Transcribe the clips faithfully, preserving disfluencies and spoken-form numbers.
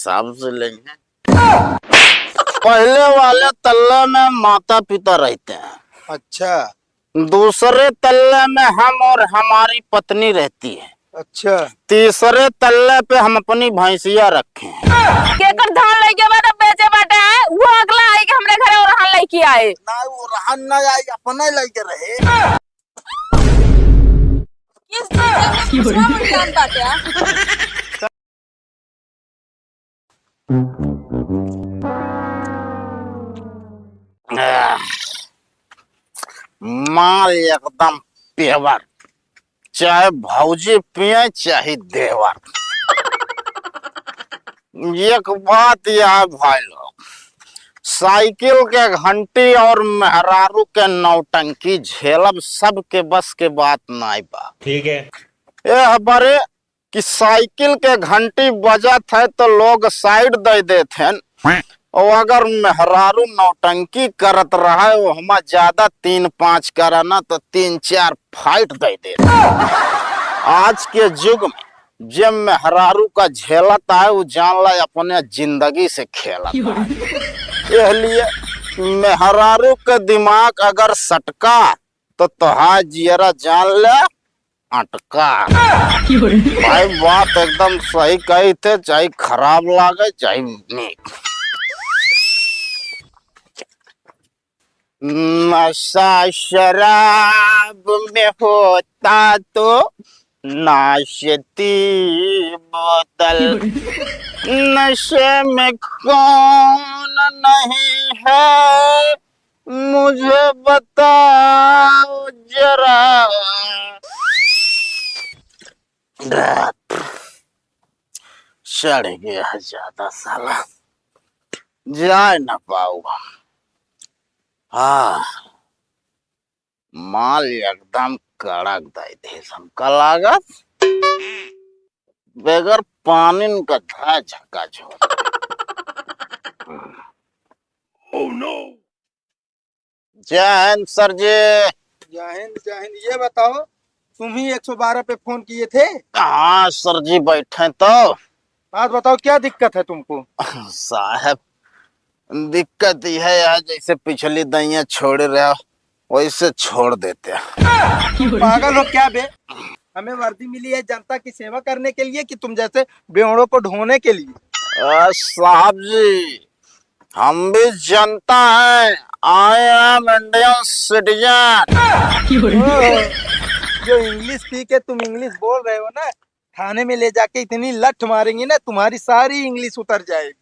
हिसाब से लेंगे। पहले वाले तल्ले में माता पिता रहते हैं। अच्छा। दूसरे तल्ले में हम और हमारी पत्नी रहती है। अच्छा। तीसरे तल्ले पे हम अपनी भैंसिया रखे हैं। केकर धान लइके बा, बेचे बाटे, वो अगला आई के हमरे घरे और धान लइके आए। ना, वो रहन ना आई, अपने लइके रहे। किस चीज के दूसरा मन ज्ञान बाटे? आह, माल एकदम पेवर, चाहे भौजी पिए चाहे देवर। एक बात यह है भाई लोग, साइकिल के घंटी और मेहरारू के नौटंकी झेलब सबके बस के बात नाई बा। ठीक है। ए हमारे कि साइकिल के घंटी बजत है तो लोग साइड दे देत हैं, और अगर मेहरारू नौटंकी करत रहे, वो हमा ज्यादा तीन पाँच करना तो तीन चार फाइट दे देत। आज के युग में जे मेहरारू का झेलत आए, वो जान ला अपने जिंदगी से खेलत आए। यह लिए मेहरारू के दिमाग अगर सटका तो तोहार जियरा जान ले अटका। भाई बात एकदम सही कही थे, चाहे खराब लागे चाहे नीक। नशा शराब में होता तो नाश्ती बोतल, नशे में कौन नहीं है, मुझे बताओ जरा। चढ़ गया है ज्यादा साला, जाए ना पाऊंगा। हाँ, माल एकदम कड़क दे दे, हमका लागत बगैर पानी का धा झका झोर। Oh no! जय हिंद सर जी। जय हिंद, जय हिंद। ये बताओ, तुम ही एक सौ बारह पे फोन किए थे? हाँ सर जी, बैठे तो। बात बताओ, क्या दिक्कत है तुमको? साहब, दिक्कत यह है यार, जैसे पिछली दइया छोड़े रहे, वैसे छोड़ देते। तुम पागल हो क्या बे? हमें वर्दी मिली है जनता की सेवा करने के लिए कि तुम जैसे बेवड़ों को ढोने के लिए? आ, साहब जी, हम भी जनता हैं, I am Indian citizen। ओह, जो इंग्लिश पी के तुम इंग्लिश बोल रहे हो ना, थाने में ले जाके इतनी लठ मारेंगे ना, तुम्हारी सारी इंग्लिश उतर जाएगी।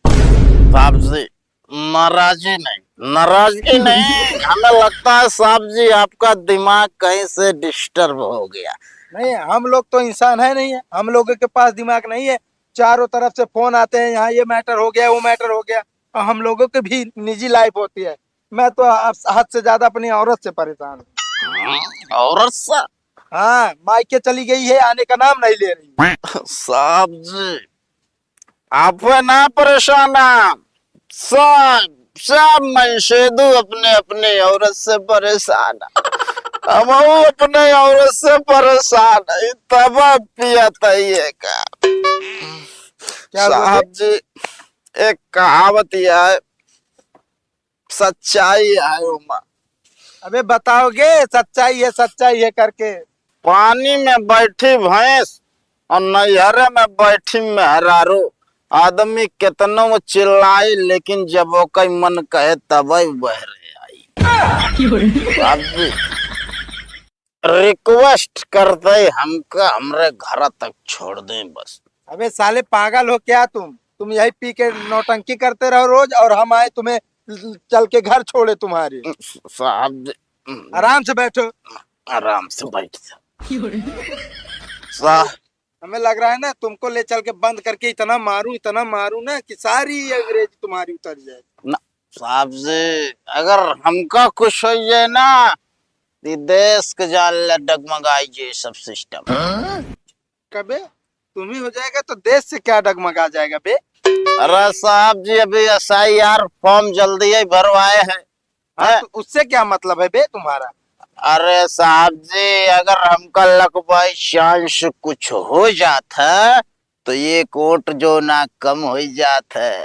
साहब जी, नाराजी नहीं, नाराजगी नहीं। हमें लगता है साहब जी, आपका दिमाग कहीं से डिस्टर्ब हो गया। नहीं, हम लोग तो इंसान है नहीं है, हम लोगों के पास दिमाग नहीं है। चारों तरफ से फोन आते हैं, यहाँ ये मैटर हो गया, वो मैटर हो गया, और हम लोगों की भी निजी लाइफ होती है। मैं तो आप, हद से ज्यादा अपनी औरत से परेशान हूँ। हम्म, औरत से? हाँ, मायके चली गई है, आने का नाम नहीं ले रही। साहब जी, आप ना परेशान है, सब, सब मनशेदू अपने, अपने औरत से परेशान है। हम अपने औरत से परेशान है, तब पिया तइये का। क्या बोले? साहब जी, एक कहावत यह है, सच्चाई है ओमा। अबे बताओगे सच्चाई है, सच्चाई है करके। पानी में बैठी भैंस और नैहरे में बैठी मेहरारू, आदमी केतनो चिल्लाई, लेकिन जब ओकर मन कहे तबे बहरे आई। अब रिक्वेस्ट करते हमका हमरे घर तक छोड़ दें बस। अबे साले पागल हो क्या तुम? तुम यही पी के नौटंकी करते रहो रोज और हम आए तुम्हें चल के घर छोड़े तुम्हारे। साहब जी, आराम से बैठो। आराम से बैठ जा। साहब, हमें लग रहा है ना तुमको ले चल के बंद करके इतना मारूं, इतना मारूं ना कि सारी अंग्रेजी तुम्हारी उतर जाए। ना, साहब जी, अगर हमका कुछ हो जाए ना, तो देश के जान ले डगमगाई जाए सब सिस्टम। हाँ? कबे तुम ही हो जाएगा तो देश से क्या डगमगा जाएगा बे? अरे साहब जी, अभी एस आई आर फॉर्म जल्दी ही भरवाए हैं। हाँ, हैं? तो उससे क्या मतलब है बे तुम्हारा? अरे साहब जी, अगर हमका luck by chance कुछ हो जात है, तो एक वोट जो ना कम हो जात है।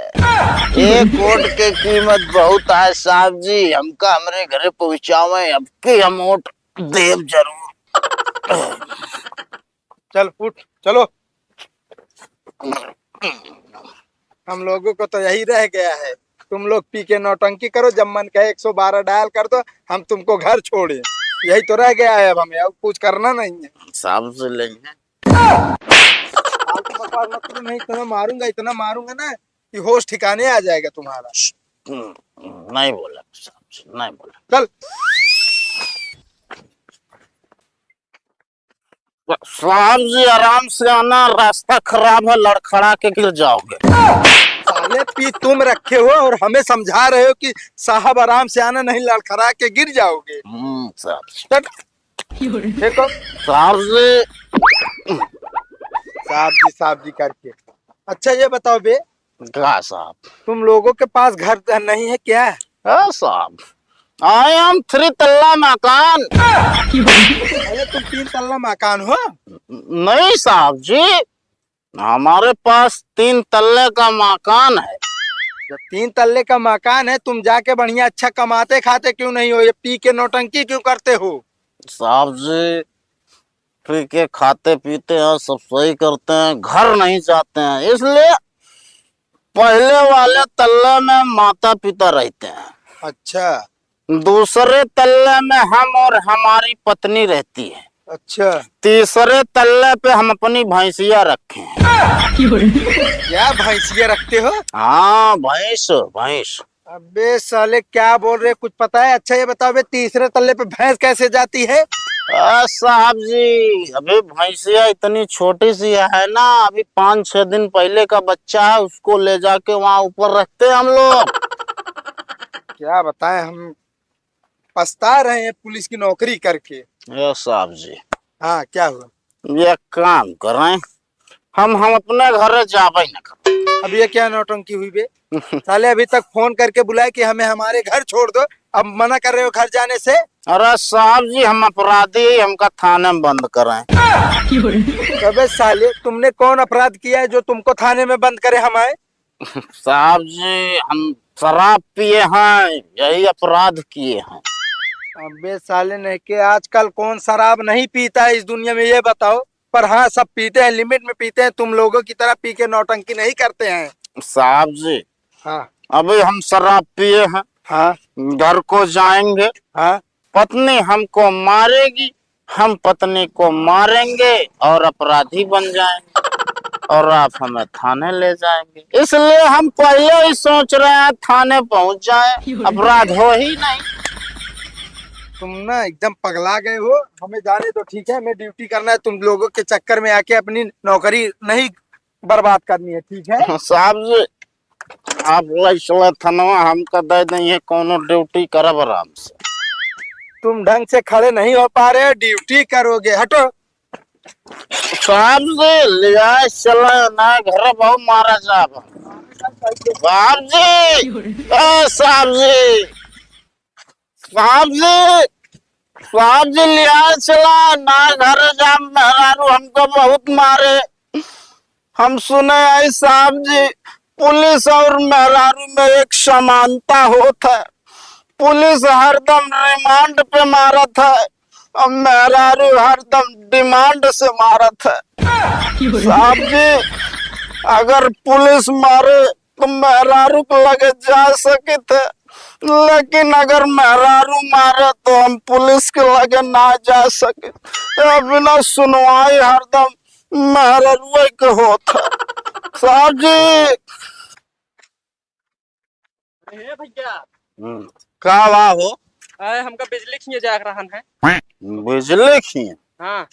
एक वोट के कीमत बहुत है साहब जी, हमका हमरे घरे पहुँचावे, अब के हम वोट देब जरूर। चल उठ, चलो। हम लोगों को तो यही रह गया है, तुम लोग पी के नौटंकी करो, जब मन कहे एक सौ बारह डायल कर दो, हम तुमको घर छोड़े। यही तो रह गया है अब हमें, अब कुछ करना नहीं है। साहब से लेंगे। फालतू बकवास मत करो, नहीं इतना मारूंगा, इतना मारूंगा ना कि होश ठिकाने आ जाएगा तुम्हारा। हम्म, नहीं बोला साहब से, नहीं बोला। चल। साहब जी, आराम से आना, रास्ता खराब है, लड़खड़ा के गिर जाओगे। साले पी तुम रखे हो और हमें समझा रहे हो कि साहब आराम से आना, नहीं लड़खड़ा के गिर जाओगे। हम्म, साहब जी। चल। देखो। साहब जी। साहब जी, साहब जी करके। अच्छा, ये बताओ बे, का साहब? तुम लोगों के पास घर नहीं है क्या? हाँ साहब, I am three तल्ला मकान। अरे, तुम तीन तल्ला मकान हो? नहीं साहब जी, हमारे पास तीन तल्ले का मकान है। जब तीन तल्ले का मकान है, तुम जाके बढ़िया अच्छा कमाते खाते क्यों नहीं हो? ये पी के नौटंकी क्यों करते हो? साहब जी, पी के खाते पीते हैं, सब सही करते हैं, घर नहीं जाते हैं, इसलिए पहले वाले तल्ले में माता पिता रहते हैं। अच्छा। दूसरे तल्ले में हम और हमारी पत्नी रहती है। अच्छा। तीसरे तल्ले पे हम अपनी भैंसिया रखे हैं। क्या भैंसिया रखते हो? हाँ, भैंस, भैंस। अबे साले, क्या बोल रहे, कुछ पता है? अच्छा ये बताओ बे, तीसरे तल्ले पे भैंस कैसे जाती है? आ, साहब जी, अभी भैंसिया इतनी छोटी सी है ना, अभी पाँच छह दिन पहले का बच्चा है, उसको ले जाके वहाँ ऊपर रखते हैं हम लोग। क्या बताएं, हम पछता रहे हैं पुलिस की नौकरी करके। ए साहब जी। हाँ, क्या हुआ? ये काम करें, हम, हम अपने घर जाबे न करें। अब ये क्या नौटंकी हुई बे? साले अभी तक फोन करके बुलाए कि हमें हमारे घर छोड़ दो, अब मना कर रहे हो घर जाने से। अरे साहब जी, हम अपराधी हैं, हमका थाने में बंद करें। अबे साले, तुमने कौन अपराध किया है जो तुमको थाने में बंद करे हम आए? साहब जी, हम शराब पिए हैं, यही अपराध किए हैं। अबे साले, नहीं के आजकल कौन शराब नहीं पीता है इस दुनिया में, ये बताओ? पर हाँ, सब पीते हैं, लिमिट में पीते हैं, तुम लोगों की तरह पी के नौटंकी नहीं करते हैं। साहब जी, हाँ। अभी हम शराब पिए हैं, हाँ। घर को जाएंगे, हाँ। पत्नी हमको मारेगी, हम पत्नी को मारेंगे और अपराधी बन जाएंगे और आप हमें थाने ले जाएंगे। इसलिए हम पहले ही सोच रहे हैं थाने पहुंच जाए, अपराध हो ही नहीं। तुम ना एकदम पगला गए हो, हमें जाने दो, ठीक है? हमें ड्यूटी करना है, तुम लोगों के चक्कर में आके अपनी नौकरी नहीं बर्बाद करनी है, ठीक है? साहब जी, आप लइसले थनवा हमका दे देइए, कौनो ड्यूटी करब आराम से। तुम ढंग से खड़े नहीं हो पा रहे, ड्यूटी करोगे, हटो। साहब जी, लिया चला ना, घर बहुत मारा जाब। साहब जी, ए साहब जी, साहब जी, साहब जी, लिया चला ना, घर जाब, मेहरारू हमको बहुत मारे। हम सुने आई साहब जी, पुलिस और मेहरारू में एक समानता होत है। पुलिस हरदम रिमांड पे मारत है और मेहरारू हरदम डिमांड से मारत है। साहब जी, अगर पुलिस मारे तो मेहरारू के लगे जा सकित है, लेकिन अगर मेहरारू मारे तो हम पुलिस के लगे ना जा सकित। ए, बिना सुनवाई हरदम मेहरारुए के होत है। साहब जी। अरे भैया। हम्म, का बा हो? अरे, हमका बिजली खिए जाए रहन है। बिजली खिए? हाँ।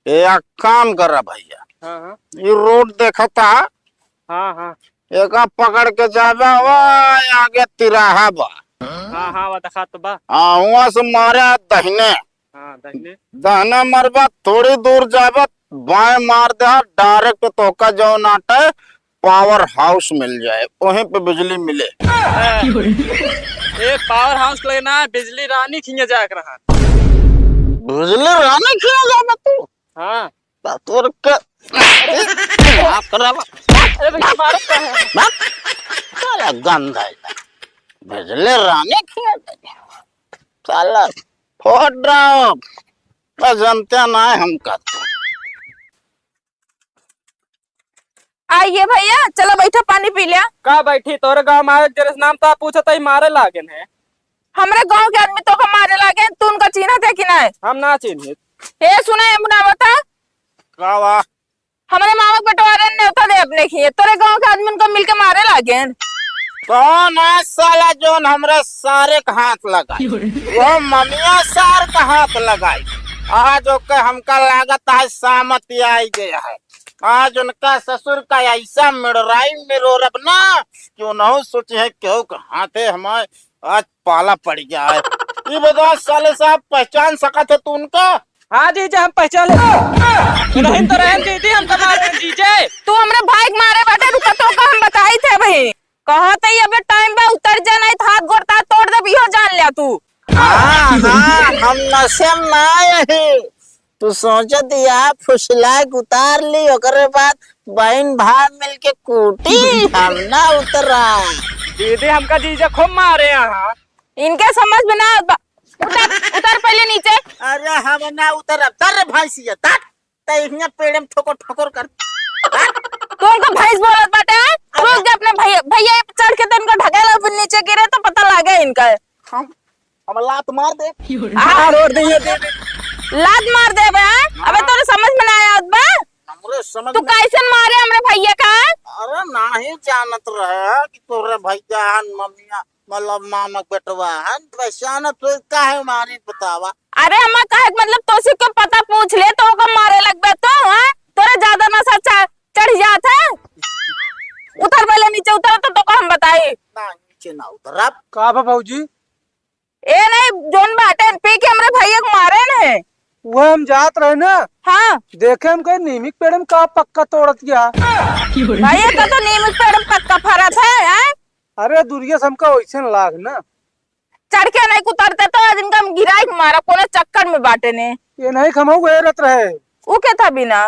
ए, एक काम करा भैया। हाँ, हाँ। ये रोड देखता? हाँ, हाँ। एका पकड़ के जाबा, वहाँ आगे तिराहा बा। हाँ, हाँ, वो देखा तो बा। हाँ, वहाँ से मारे दहिने। हाँ, दहिने। दहिने मरबा, थोड़ी दूर जाबा, बाएं मार दे, डायरेक्ट तोहका जौन आटे पावर हाउस मिल जाए, वहीं पे बिजली मिले। ए, पावर हाउस के लगे ना, बिजली रानी खिए जाए रहन। बिजली रानी खिए जाबा तू? हाँ। तोर के, अरे, अरे भैया, मारो का है? बस, साला गंदा है। भेजले रानी खिया दे। साला फोड़ रहा। बस जनते ना है हमका। आइए भैया, चला बैठा, पानी पी लिया। का बैठी? तोरे गाँव में आवे के जरे से नाम तो पूछत ही मारे लागेन है। हमरे गाँव के आदमी तोका मारे लागेन, तू उनका चिन्हत है कि नाहीं? हम ना चिन्हित। ए सुना, ए मुनावता। का वा? हमरे मामा के बेटवारे ने नेवता दे अपने खिए, तोरे गाँव के आदमी उनका मिलके मारे लागेन। कौन है साला जोन हमरे सारे के हाथ लगाई? वो ममिया सार का हाथ लगाई। आज ओके हमका लागत है सामत आई गया है। आज उनका ससुर का ऐसा मिड़राई मिरोरब ना कि उनहु सोचे है केहू के हाथे हमारे आज पाला पड़ गया है। ये बताओ साले साहब, पहचान सकत है तू उनका? हाँ जीजा, हम पहचान ले। नहीं तो रहन दीदी, हम तो मारे हैं जीजे। तू हमरे भाई के मारे बाटे, रुका तो का हम बताई थे भाई। कहा तो ये अबे टाइम बा, उतर जा, नहीं तो हाथ गोड़ तार तोड़ देब, इहो जान लिया तू। हाँ, हाँ, हम नशे में ना आए हैं। तू सोचत या फुसला के उतार ली, ओकरे बाद बहन भाई मिलके कूटी, हम ना उतरा। दीदी, हमका जीजा खूब मारे यहाँ। इनके समझ में ना आवत बा। उतर, उतर पहले नीचे। अरे हम ना उतरब, तर भैंसिया, तर। ते इहाँ पेड़े में ठोकर ठोकर कर। तू उनको भैंस बोलत बाटे, हैं? रुक जा अपने भैया, भैया ये चढ़ के तो इनको ढकेला, फिर नीचे गिरे तो पता लागे इनका। हम, हम लात मार दे। हाँ। मार और दिए दे दे। लात मार देबे, हैं? अबे हाँ। तोरे समझ में ना आवत बा? हमरे समझ तू में कैसन मारे हमरे भैया का? अरे नाही जानत रहे कि तोरे भैया हन, मम्मिया, मतलब मामा के बेटवा हन, पहचानत हो काहे मारी बतावा? अरे अम्मा, कहे के मतलब तोसी के पता पूछ ले तो ओका मारे लगबे तो, हैं? तोरे ज्यादा नशा चा-, चढ़ जात है। उतर पहले नीचे उतर तो, तो हम बताई। ना, नीचे ना उतरब। का बा भौजी? ए नहीं, जोन बाटे पी के हमरे भैया के मारे न है। वो हम जात रहे ना। हाँ। देखे हम कहे नीम के पेड़ में का पक्का तोड़त गया। भैया का तो नीम के पेड़ में पक्का फरत है, हैं? अरे दुरिया से हमका वैसे न लाग ना। चढ़ के नहीं उतरते तो आज इनका हम गिराई के मारा, कोनो चक्कर में बाटे ने। ये नहीं खमाऊ गए रहत रहे। ऊ के था बिना?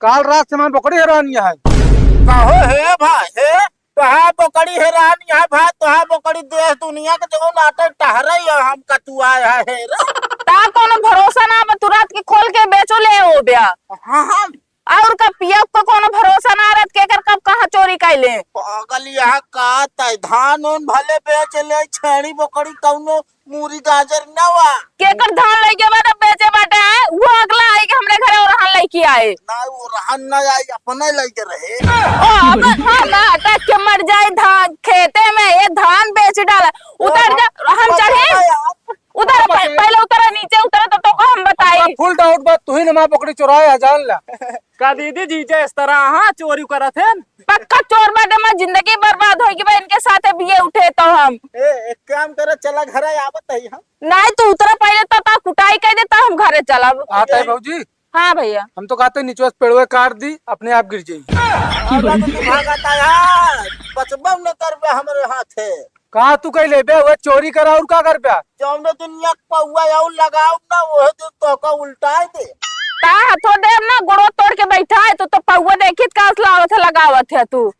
काल रात से हमार बकरी हेरान यहाँ है। कहो हे भाई, हे, तोहार बकरी हेरान यहाँ भाई, तोहार बकरी देश दुनिया के जगह नाटक टहरे है, हम कतुआ है, हे रे। ता कोनो भरोसा ना बा, तू रात के खोल के बेचो ले हो ब्या। हाँ, हाँ। और का पिया को कोनो भरोसा ना रहत, केकर कब कहाँ चोरी कैले। पागल यहाँ का तय धान उन भले बेच ले, छेड़ी बकरी कौनो मूरी गाजर न हुआ। केकर धान लइके बाटे, बेचे बाटे, हैं? वो अगला आए के हमरे घरे और धान लइके आए। ना, वो रहन ना आई, अपने लइके रहे। ओ, अब हाँ ना, अटक के मर जाए धान खेते में, ये धान बेच डाला। उतर जा, हम चढ़े, उतर, पह-, पहले उतर, नीचे उतर, तो, तो हम बताई। फुल डाउट बा, तू ही ना माँ बकरी चुराए, जान ला। का दीदी, जीजा इस तरह, हाँ, चोरी करत हैं? पक्का चोर बाटे, हमार जिंदगी बर्बाद होई कि बा इनके साथे बिये उठे तो हम। ए, एक काम करे, चला घरे आवत ही हम। नहीं, तू उतरा पहले तो, तो कुटाई कह दे, तो हम घरे चलब। आता है भौजी? हाँ भैया। हम तो कहते नीचे से पेड़वे काट दी, अपने आप गिर जाई। अब तू भागता यार, बचबो न करबे हमरे हाथे। का तू कह लेबे, वो चोरी करा और का करबे? जौने दुनिया के पौआ आऊ लगाऊ ना, वही दिन तोका उल्टाए दे। का हथो देब ना, गोड़ो तोड़ के बैठा है, तू तो पौआ देखित का असला आवत है, लगावत है तू।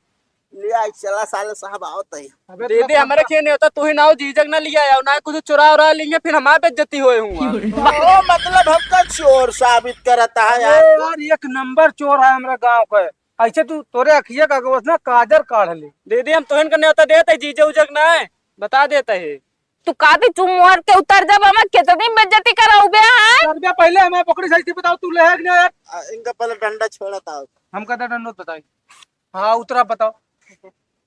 ले आई, चला साले साहब आवत है। अबे दीदी, इतना हमरे खेने होता, तू ही ना हो, जीजक ना लिया आओ, ना कुछ चुरा उरा लेंगे, फिर हमारे बेइज्जती होए हुआ। ओ, मतलब हमका चोर साबित करता है अरे यार। यार, एक नंबर चोर है हमरा गांव का। ऐसे तू, तोरे अखिया का अगवस ना काजर काढ़ ले। दीदी, हम तोहन का न्योता देत है, जीजे उजक ना है, बता देत है। तू का भी चुप मुहर के उतर जा बाबा, कितनी बेइज्जती कराऊ बे, हैं? उतर जा पहले, हमें पकड़ी सही थी, बताओ तू ले है कि नहीं यार? आ, इनका पहले डंडा छोड़ा था। हम कहते डंडा बताई। हाँ, उतरा बताओ।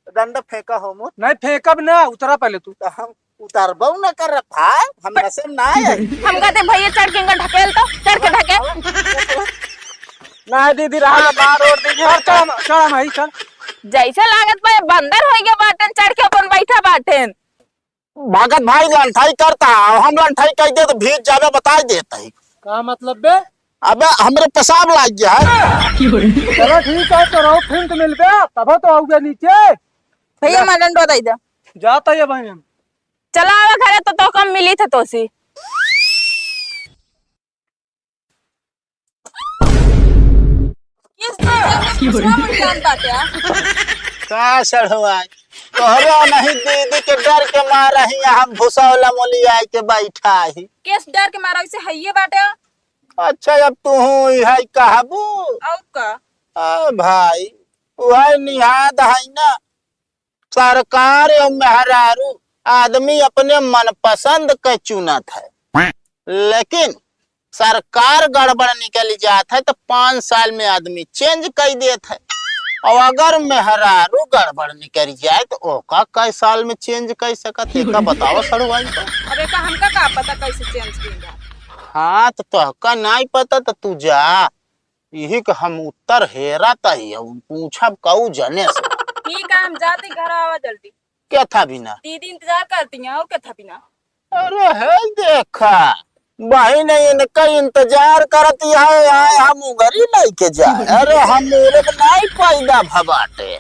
डंडा फेंका हो मुझ। नहीं फेंकब ना, उतरा पहले तू। तो हम उतरबो न कर भाई, हम नशे में ना आए। हम कहते भैया चढ़ के इनका ढकेल तो, चढ़ के ढकेल। ना दीदी, रहा ना, मार और दीदी, हर चढ़, चढ़ भाई, चढ़। जैसे लागत बा बंदर होई गया बाटेन, चढ़ के अपन बैठा बाटेन। भगत भाई लंठाई करता, हम लंठाई कह दे तो भीज जावे, बताई देत है। का मतलब बे? अबे हमरे पेशाब लाग गया है। चलो ठीक है, तो रहो, फिर तो मिलबे, तब तो आओगे नीचे। भैया, ले। मैं डंडो दे दे। जाता है भाई हम। चला आवा घरे तो, तो कम मिली थे तोसी। भुसवा मुलियान बाटे। का सड़वाई, तोहरे नहीं दीदी के डर के मारा ही हम भुसौला मुलियाई के बैठा ही। केस डर के मारा, इसे हइये बाटे। अच्छा, अब तू हूँ इहे कहबू? और का? आ भाई, वह निहाद है ना, सरकार और मेहरारू आदमी अपने मनपसंद के चुनत है, लेकिन सरकार गड़बड़ निकल जात है तो पाँच साल में आदमी चेंज कर देत है। और अगर मेहरारू गड़बड़ निकल जाए तो ओका कै साल में चेंज कर सकत है, का बताओ सड़वाई तो? अब एका हमका का पता कैसे चेंज किया जाए? हाँ, तो तोहका नहीं पता तो तू जा, यही के हम उत्तर हेरा तही, अब पूछब कऊ जने से। ठीक है, हम जाती, घर आवा जल्दी। केथा बिना? दीदी इंतजार करती हैं, और केथा बिना? अरे है देखा, बहिन इनका इंतजार करती है, आए हम उगरी लेके जाए। अरे हम मेरे में नहीं पैदा भबाटे।